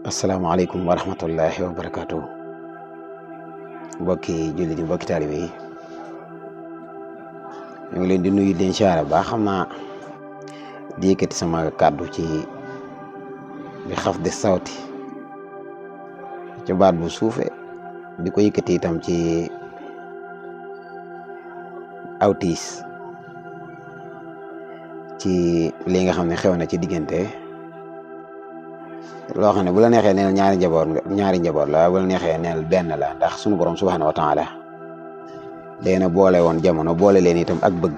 asalaamaaleykum wa rahmatullahi wa barakaatu mbokki jullit yi mbokki taalibe yi ñu ngi leen di nuyu leen siyaare ba xam naa di yëkkati sama kàddu ci bi xaf de sawti ci baat bu suufe di ko yëkkati itam ci awtiis ci li nga xam ne xew na ci diggante loo xam ne bu la neexee neel ñaari njaboot la bu la neexee neel benn la ndax sunu borom subhanahu wa taala leena boole woon jamono boole leen itam ak bëgg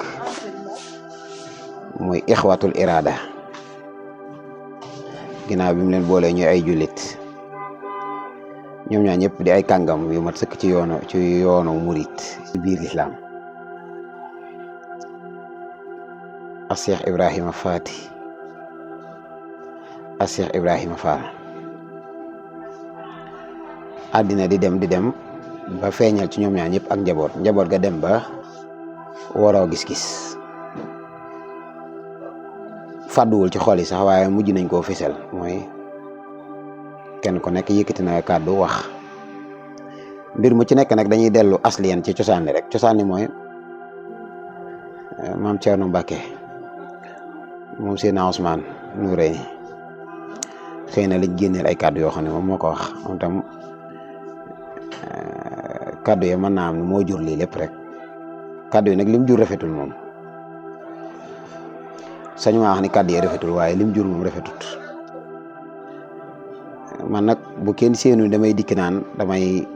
muy ixwatul irada ginnaaw bi mu leen boole ñuy ay jullit ñoom ñaar ñëpp di ay kàngam yu mat sëkk ci yoonu murit ci biir lislaam ak Cheikh Ibrahima Faty ak Cheikh Ibrahima Fall àddina di dem ba feeñal ci ñoom ñaar ñëpp ak njaboot ga dem ba waroo gis-gis fàdduwul ci xol yi sax waaye mujj nañ koo fisal mooy kenn ku nekk yëkkati na kàddu wax mbir mu ci nekk nag dañuy dellu asliyan ci cosaan li rek cosaan li mooy maam Thierno Mbacke moom Seydina Ousmane Noureyni xëy na lañ génneel ay kàddu yoo xam ne moom moo ko wax moom tam kàddu yi mën naa am ne moo jur lii lépp rek kàddu yi nag lim jur rafetul moom sañu maa wax ni kàddu yi rafetul waaye lim jur moom rafetut man nag bu kenn séenu damay dikk naan damay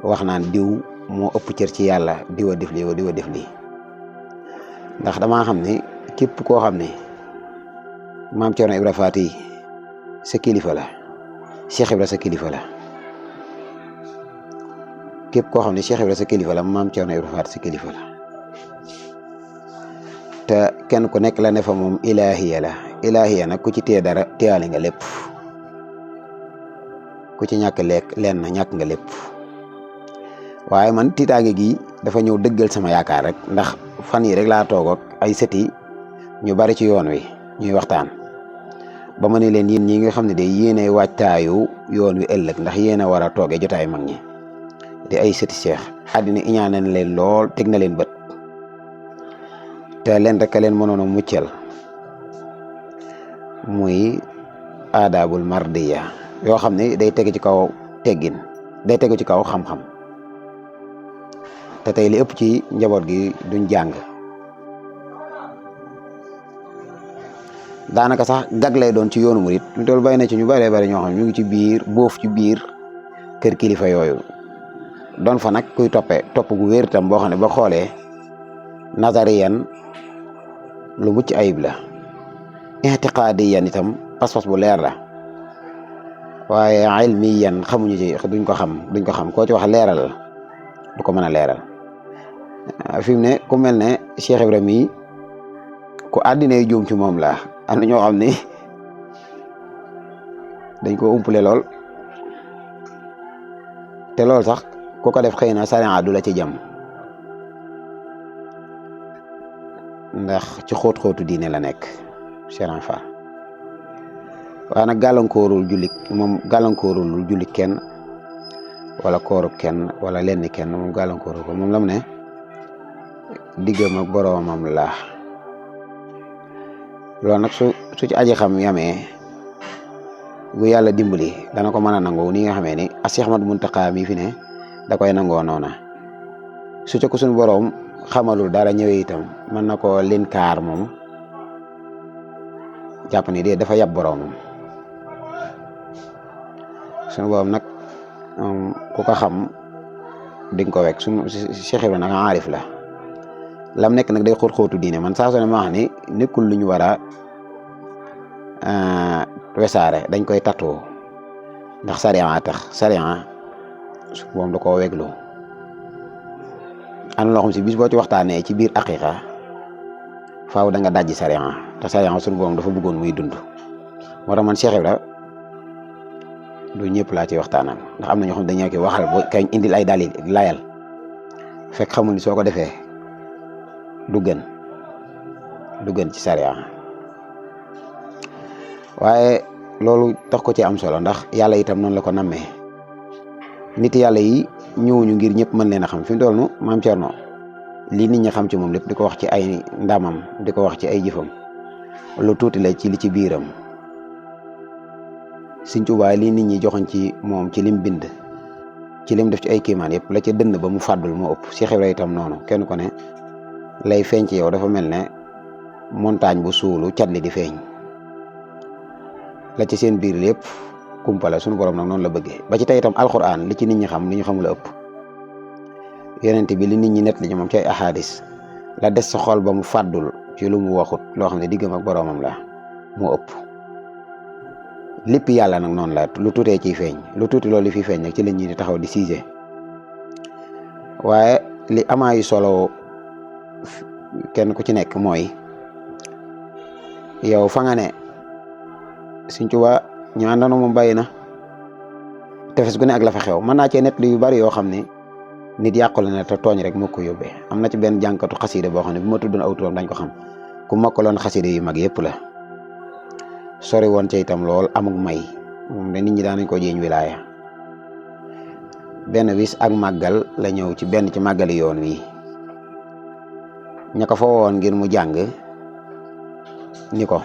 wax naan diw moo ëpp cër ci yàlla diwa def lii wa diwa def lii ndax damaa xam ne képp koo xam ne maam Thierno Ibra Faty sa kilifa la Cheikh Ibra sa kilifa la képp koo xam ne Cheikh Ibra sa kilifa la maam Thierno Ibra Faty sa kilifa la te kenn ku nekk la ne fa moom ilahiya nag ku ci téye dara téyaale nga lépp ku ci ñàkk leen na ñàkk nga lépp waaye man tiitaange gi dafa ñëw dëggal sama yaakaar rek ndax fan yi rek laa toog ak ay sëti ñu bari ci yoon wi ñuy waxtaan ba ma ne leen yéen ñi nga xam ne de yéenay waajtaayu yoon wi ëllëg ndax yéen a war a toogee jotaay mag ñi di ay sëti Cheikh àddina iñaane na leen lool teg na leen bët te leen rek a leen mënoon a muccal muy aadaabul mardiya yoo xam ne day tegu ci kaw teggin day tegu ci kaw xam-xam te tey li ëpp ci njaboot gi duñ jàng daanaka sax gag lay doon ci yoonu murit ñu toll bàyyi na ci ñu bëree bëri ñoo xam ne ñu ngi ci biir boof ci biir kër kilifa yooyu doon fa nag kuy topp gu wér tam boo xam ne ba xoolee nazariyan lu mucc ayib la i'tiqadiyan itam pas-pas bu leer la waaye ilmiyan xamuñu ci duñ ko xam koo ci wax leeral du ko mën a leeral fi mu ne ku mel ne Cheikh Ibrahima yi ku àddina yi juum ci moom la am na ñoo xam ne dañ ko umpale lool te lool sax ku ko def xëy na sariya du la ci jam ndax ci xóot-xóotu diine la nekk Cheikh Fall waaye nag gàllankoorul jullit kenn wala koorub kenn wala lenn kenn moom gàllankoorul ko moom la mu ne diggam ak boroomam la loolu nag su ci aji xam yamee bu yàlla dimbali dana ko mën a nangoo ni nga xamee ni Cheikh Ahmadou Mountakha mi fi ne da koy nangoo noona su ca ko suñu boroom xamalul dara ñëwee itam mën na ko linkaar moom jàpp ni de dafa yab boroomam suñu boroom nag ku ko xam di nga ko wekk suñu Cheikh Ibrahima nag aarif la lam nekk nag day xóot-xóotu diine man saa su ne ma wax ni nekkul lu ñu war a wesaare dañ koy tattoo ndax sariya tax sariya su moom da koo wegloo am loo xam si bis boo ci waxtaanee ci biir aqiqa faaw da nga dajji sariya te sariya suñu borom dafa bëggoon muy dund moo tax man Cheikh Ibrahima du ñëpp laa ci waxtaanal ndax am na ñoo xam dañoo koy waxal ba kañ indil ay dalil layal fekk xamul ni soo ko defee du gën ci sariya waaye loolu tax ko ci am solo ndax yàlla itam noonu la ko nammee nit yàlla yi ñëwuñu ngir ñëpp mën leen a xam fi mu toll nu maam Thierno lii nit ñi xam ci moom lépp di ko wax ci ay ndamam di ko wax ci ay jëfam lu tuuti la ci li ci biiram Sëñ Tuubaa lii nit ñi joxoñ ci moom ci lim bind ci lim def ci ay kiimaan yëpp la ca dënn ba mu fàddul moo ëpp Cheikh Ibra itam noonu kenn ku ne lay feeñ ci yow dafa mel ne montagne bu suulu cat li di feeñ la ci seen biir lépp kumpala suñu borom nag noonu la bëggee ba ci tey itam alxuraan li ci nit ñi xam li ñu xamul ëpp yonent bi li nit ñi net li ñu moom ci ay ahadis la des sa xol ba mu fàddul ci lu mu waxut loo xam ne diggam ak boroomam la moo ëpp lépp yàlla nag noonu la lu tuutee ciy feeñ lu tuuti loolu li fi feeñ nag ci la ñuy di taxaw di siise waaye li amaayu solo kenn ku ci nekk mooy yow fa nga ne Sëñ Tuubaa ñu àndandoo moom bàyyi na tefes gu ne ak la fa xew mën naa cee net li yu bari yoo xam ne nit yàqule na te tooñ rek moo ko yóbbee am na ci benn jànkatu xaside boo xam ne bu ma tuddoon aw turam dañ ko xam ku mokkaloon xaside yu mag yëpp la sori woon ca itam lool amuk may moom de nit ñi daanañ ko jéeñ wilaaya benn bis ak màggal la ñëw ci benn ci màggali yoon wi ña ko fa woon ngir mu jàng ni ko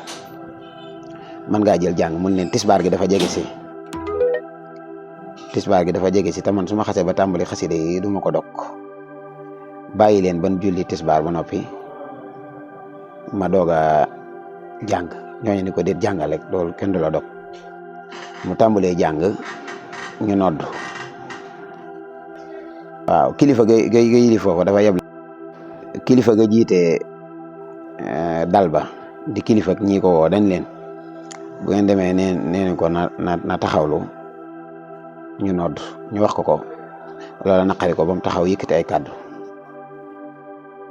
mën ngaa jël jàng mun leen tisbaar gi dafa jege si te man su ma xasee ba tàmbali xaside yi du ma ko dog bàyyi leen ban julli tisbaar ba noppi ma doog a jàng ñooñu ni ko déet jàngal rek loolu kenn du la dog mu tàmbalee jàng ñu nodd waaw kilifa ga yilif foofu dafa yeb kilifa ga jiite dal ba di kilifa ak ñi ko woo dañ leen bu ngeen demee nee ko na taxawlu ñu nodd ñu wax ko loola naqari ko ba mu taxaw yëkkati ay kàddu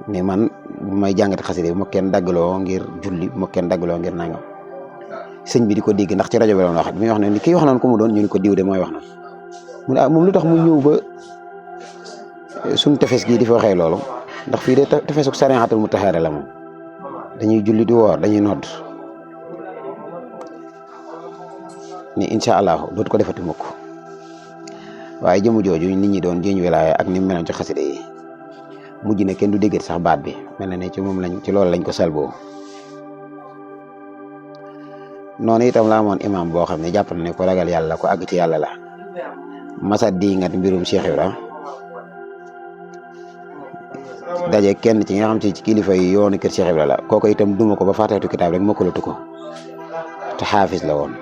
ni man bu may jàngati xasida bu ma kenn daggaloo ngir julli bu ma kenn daggaloo ngir nangam sëñ bi di ko dégg ndax ci rajo bi doon wax bi muy wax ne ni kii wax noonu ko mu doon ñu ni ko diw de mooy wax na mu ne moom lu tax mu ñëw ba suñ tefes gii di fa waxee loolu ndax fii de tefesuk sarixatul mutahhara la moom dañuy julli di woor dañuy nodd ni incha allah dootu ko defati mukk waaye jëmu jooju nit ñi doon jéñ wilaaya ak ni mu meloon ci xaside yi mujj na kenn du déggat sax baat bi mel na ne ci moom ci loolu lañ ko salboo noonu itam la amoon imam boo xam ne jàpp na ne ko ragal yàlla ko àgg ci yàlla la masa di ngat mbirum Cheikh Ibra daje kenn ci nga xam ci kilifa yi yoonu kër Cheikh Ibra la kooku itam duma ko ba faatatu kitaab rek mokkalatu ko te xaafis la woon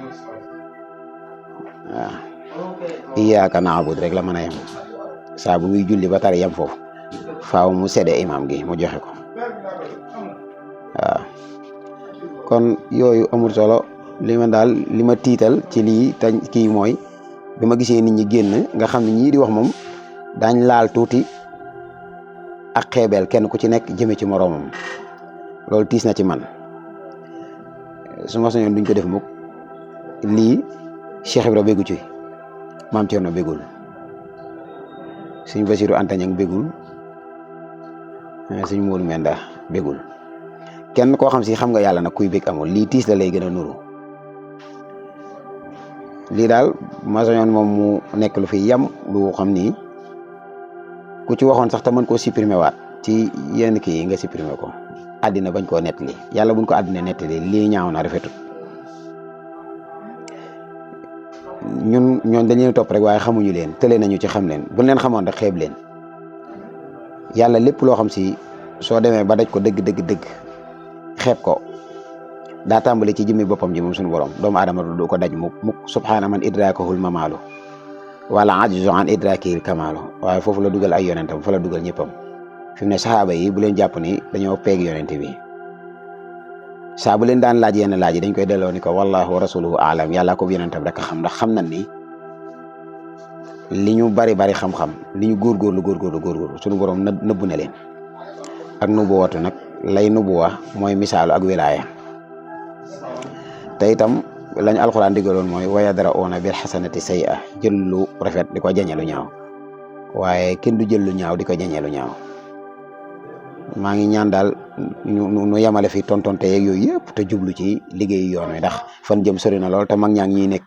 waaw iyyaka na'budu rek la mën a yem saa bu muy julli ba tari yem foofu faaw mu séddee imam gi mu joxe ko waaw kon yooyu amul solo li ma tiital ci lii te kii mooy bi ma gisee nit ñi génn nga xam ne ñii di wax moom daañ laal tuuti ak xeebeel kenn ku ci nekk jëme ci moroomam loolu tiis na ci man su ma sañoon duñ ko def mukk lii Cheikh Ibra béggu ci maam Thierno bégul suñ Basiru Anta Ñaŋ bégul suñ Móodu Menda bégul kenn koo xam si xam nga yàlla nag kuy bég amul lii tiis la lay gën a nuru lii daal ma sañoon moom mu nekk lu fi yam lu xam ni ku ci waxoon sax te mën koo supprimer waat ci yenn kii yi nga supprimer ko àddina bañ koo nettali yàlla buñ ko àddina nettali lii ñaaw na rafetut ñoon dañ leen topp rek waaye xamuñu leen tële nañu ci xam leen buñ leen xamoon rek xeeb leen yàlla lépp loo xam si soo demee ba daj ko dëgg xeeb ko daa tàmbali ci jëmmi boppam ji moom suñu borom doomu aadama du ko daj mukk subhaana man idrakahul mamaalu wala ajzu an idrakil kamaalu waaye foofu la dugal ay yonentam fa la dugal ñëppam fi mu ne saxaaba yi bu leen jàpp ni dañoo peeg yonente bi saa bu leen daan laaj yenn laaj yi dañ koy delloo ni ko wallahu wa rasuluhu aalam yàlla ko yonentam rek a xam ndax xam nañ ni li ñu bari xam-xam li ñu góorgóorlu suñu borom nëbbu na leen ak nubuwatu nag lay nubuwa mooy misaalu ak wilaaya te itam lañu alxuraan digaloon mooy wa yadra'una bil xasanati say'a jël lu rafet di ko jañe lu ñaaw waaye kenn du jël lu ñaaw di ko jañe lu ñaaw maa ngi ñaan daal nu yemale fi tontonte yeeg yooyu yëpp te jublu ci liggéeyu yoon wi ndax fan jëm sori na lool te mag ñaa ngi ñuy nekk